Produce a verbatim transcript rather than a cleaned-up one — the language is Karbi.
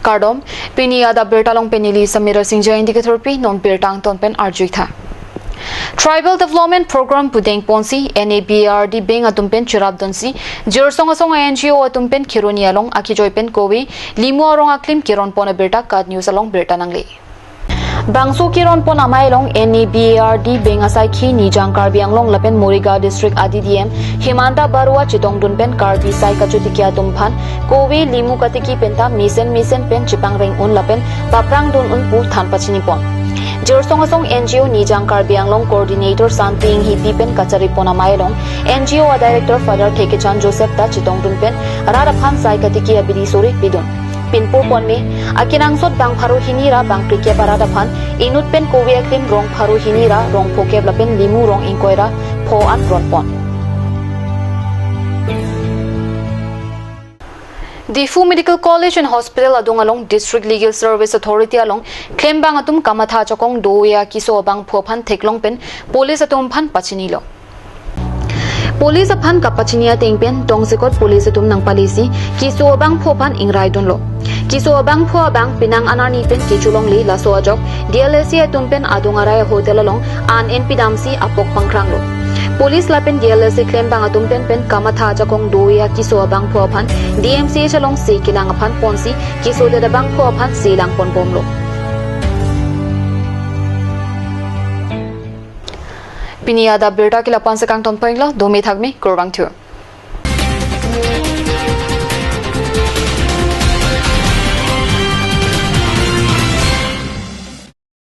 Kardom, pini adap birta along pen neli Samira Singja, indikator pi non birta angton pen arjuitha. Tribal Development Program pudeng ponsi N A B A R D bank atum pen cherap dunsi, Jirsong Asong a N G O atum pen Kheroni along akejoi pen kove, limu arong aklim keron pon abirta KAT News along birta nangle. Bangso keron pon amei along N A B A R D bank asaikhi Nijang Karbi Anglong lapen Morigaon District a D D M Himanta Barua chetongdun pen Karbi sai kachotiki atum aphan kove, limu katiki penta mesen mesen pen chepangreng un lapen paprang dun un pu than pachini pon. Jirsong Asong N G O Nijang Karbi Anglong Coordinator Santi Inghipi pen kachari pon amei along N G O a Director Father Thekechan Joseph ta chetongdun pen rat aphan sai katiki abidi suri pidun. Pinpur ponme, akenangsot bang pharo hini ra bang phlikep arat aphan inut pen kove aklim rong pharo hini ra rong phokep lapen limu rong ingkoi ra pho an ron pon. Diphu Medical College and Hospital adung along District Legal Service Authority along klembang atum kamatha ajakong do-e akeso abangphu aphan theklong pen police atum aphan pachinilo. Police aphan kapachini ateng pen tongsekot police atum nangpalesi keso abangphu aphan ingraidunlo. Keso abangphu abang penang anarni pen kecholongle, laso ajok D L S A atum pen adung arai hotel along an en pidamsi apok pangkranglo. Police lapen D L S A klembang atum pen pen kamatha ajakong do-e akeso abangphu aphan D M C H alongsi kelang aphan ponsi kesodet abangphu aphan si lang ponbomlo. Pini adap birta ke lapu-an si kangton pon-iklo, dome thakme, kurvangthu.